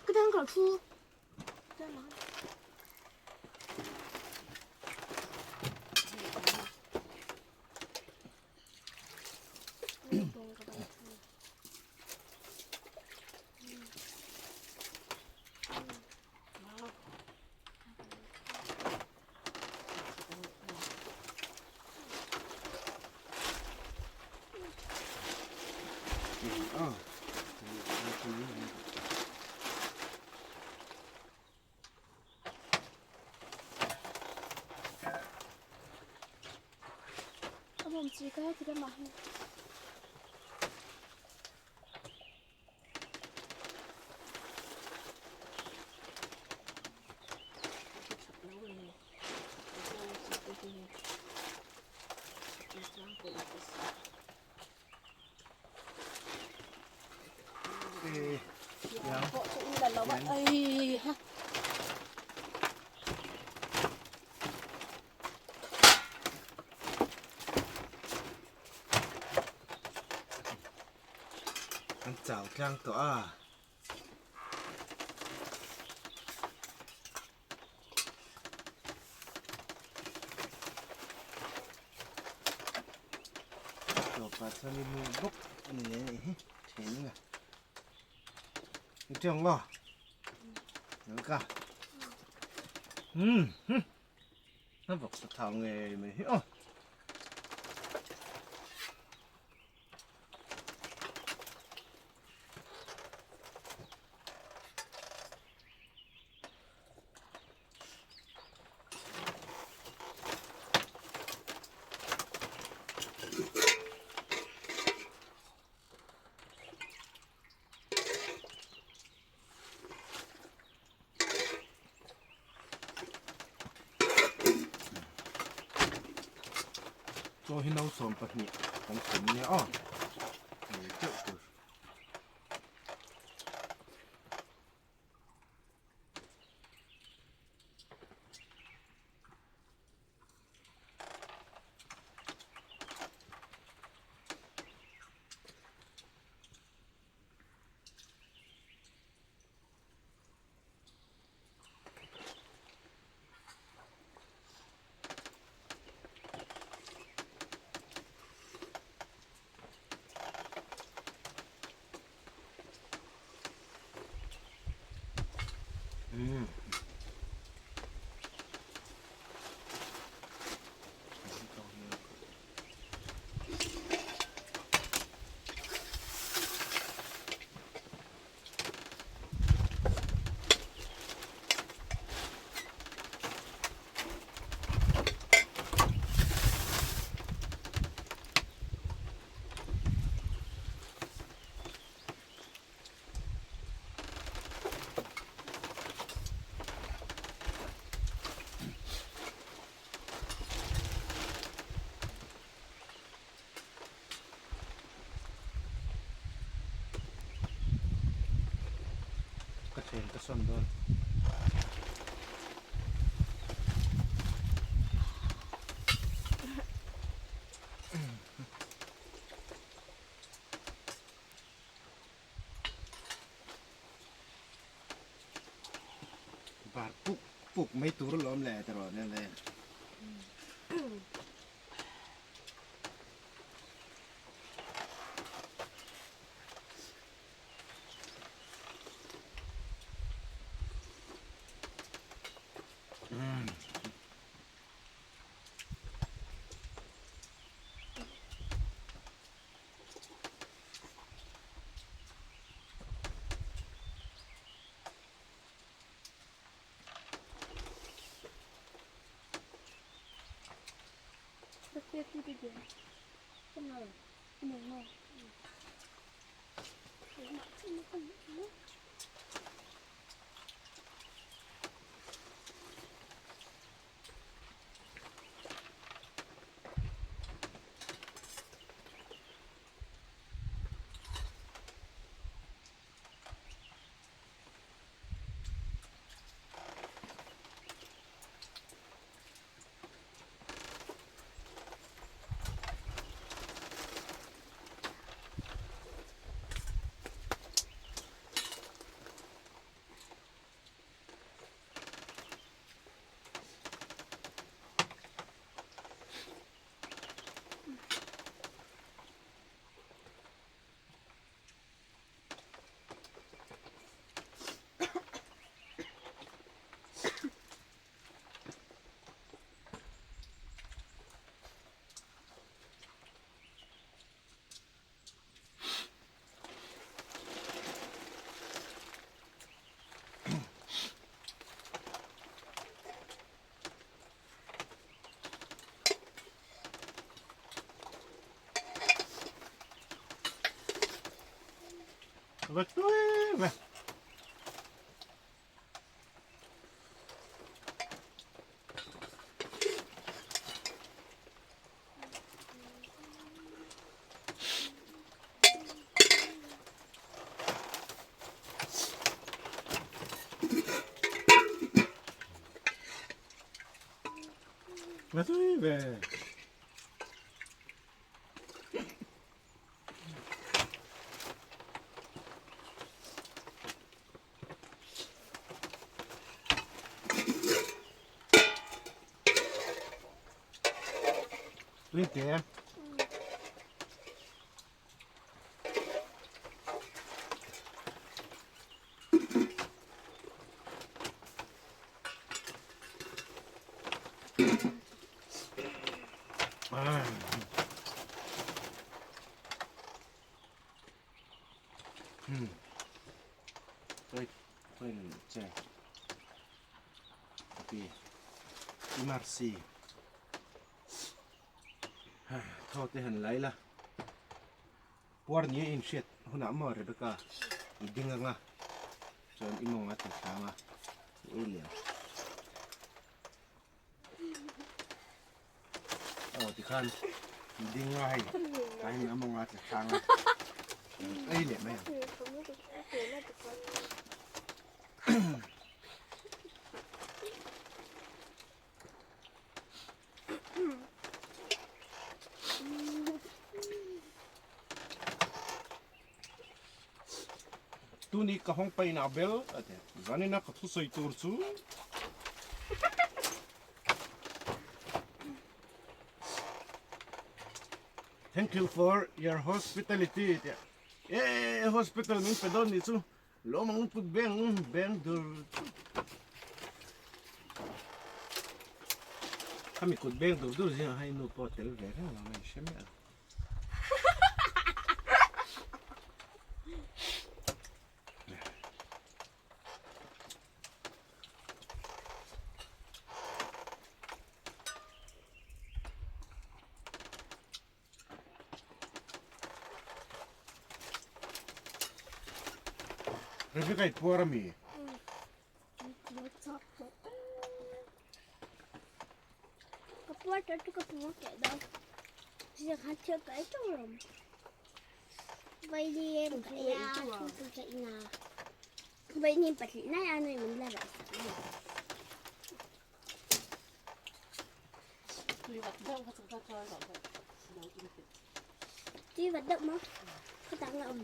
Ka dang ka thu. An chau tlang tawh a. Tawpah chuan i mu bawk a ni leh anih hi then a i tawng maw ka um a vawk sa thau ngei mai hi aw. Chaw hi no 12 kan chhum nia aw nei teuh tur. Ka then ka sawn dawn. Bar puk puk mai tur alawm le ti rawh nen le. Va tui ve. Va tui ve. Tui te. Mercy thaw te han lai la puar ni a inhriat hunah maw Rebecca i ding anga chuan i mawng a ti thlang a i ei leh ang. Aw tikhan ding a hei tlai ni a mawng a tla hrang a ei leh mai ang. Tuni ka hawng pain a bel a ti. Zanina ka thusawi tur chu. Thank you for your hospitality tia. E hospital min pe dawn ni chu lawm ang put beng beng dur. Khami kut beng dur dur zingah khan i nu pawh tel ve reng lo mai hre miah lo. Rebecca i puar ami? Ka puar tawh chu ka puar teh dawn. Zia kha thil ka ei tawh rawm. Vailem ka ei a, thingpui ka in a. Vailem pahnih lai a nui min la rah sak mai. Tui vat deuh maw? Ka tang la awm.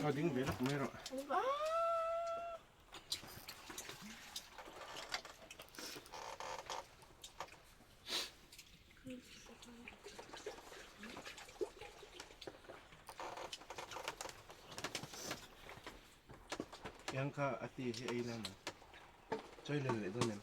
Ka ding ve lawk mai rawh. Yang kha a ti hi ei la maw? Chawi len leh dawn em?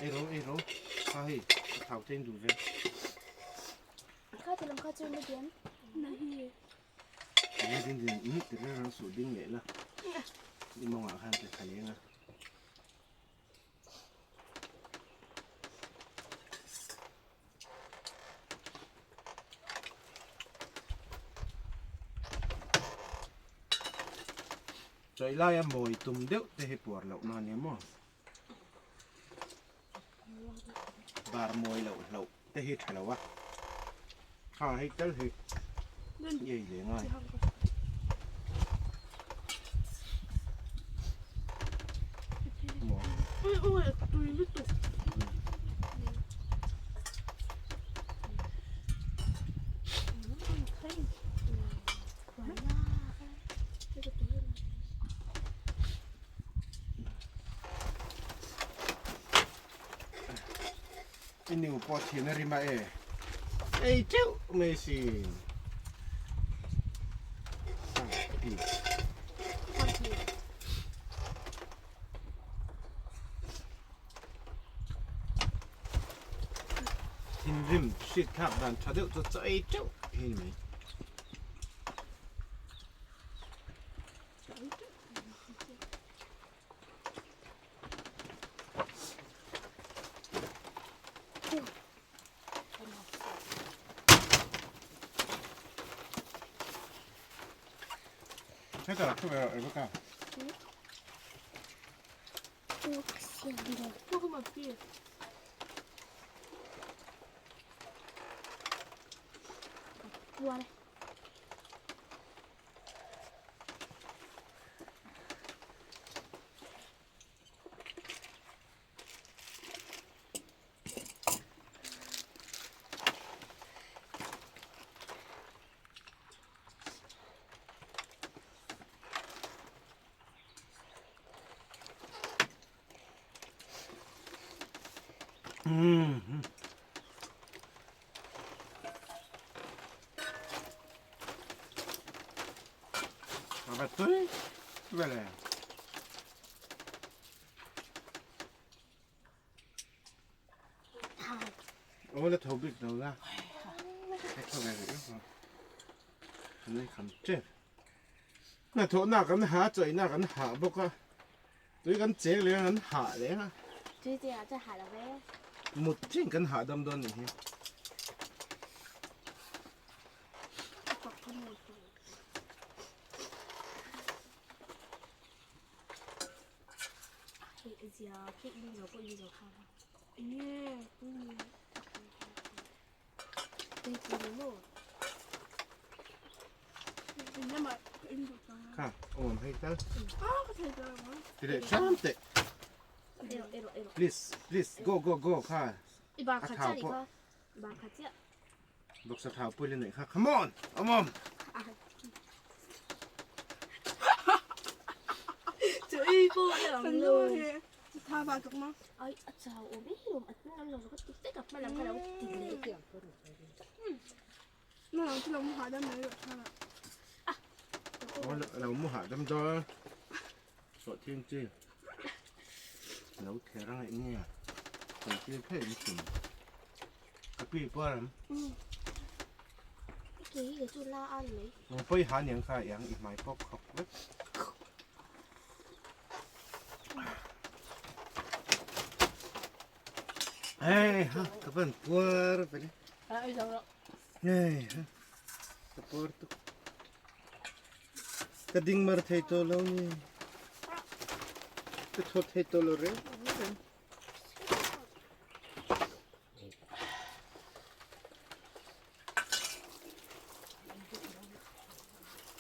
Ei ro, ei ro. Kha hei, ka thau thein duh ve. Kha ti lam kha chu na diam. Na hi. Enge din din in ti reng reng suh ding leh la. I mawngah khan ti tha leng a. Chawih laia mawi tum deuh te hi puar loh na nia maw? Bar mawi loh hloh te hi tha lo a. Ha hei tal hi i ei leh ngai. I nu pawh thian a rim a e. Ei teuh mai sin. Hrik thlak dan tha deuh chu chaw ei teuh hi ni mai. Hetah thu ve rawh Rebecca. Tui vele. Aw la tho bik lo la. Ka tho ve rih lo. Kan ei kham tep. Hnathawhna kan ha chawihna kan hah bawk a. Tui kan cheng leh a kan hah leh a. Tui te ah chuan hah lo ve. Mut chin kan hah dam dawn nih hi. Kha, awm hei tal. Ti leh hram teh. Please, please, go, go, go kha. A thau pawh. Bawksa thau pawh i la neih kha. Come on, awm awm. Lo mu hahdam dawn sawhthing chi lo thler a ngaih nge kan thil phei an chhun ka pi pawh ram ang pawi ha niang kha iang i hmai pawk khawp vek. Hei ha ka van puar vele. Hei ha ka puar tuk. Ka ding mar thei tawh lo ni. Ka thaw thei tawh lo reng reng.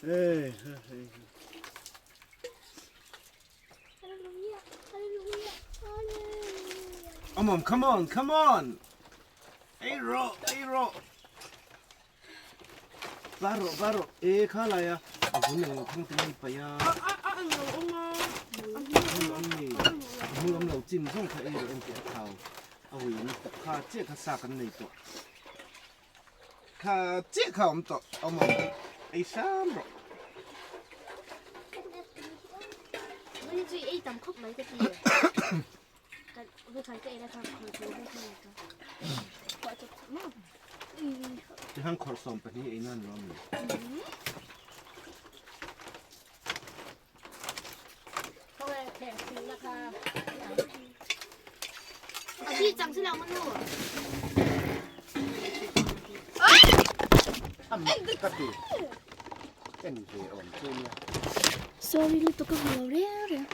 Hei ha hei ha. Come on, come on, come on. Ei rawh, ei rawh. Va rawh, va rawh. E kha lai a. A vun ang lo thang te mai paih a. A ang lo awm a. A hmul awm ni. A hmul awm lo chin zawng kha ei rawh em tih a thau. A ui an tak kha chiah kha sa kan nei tawh. Kha chiah kha awm tawh awm awm ei hram rawh. Mani chu ei tam khawp mai ka ti. Kan vekhan ka ei na kha khawr tur vek a ni ta. Tihan khawr 12 ei nan lo mi. Ka ti en ve awm chu nia. Sorry lutuk ka hmu lo reng reng.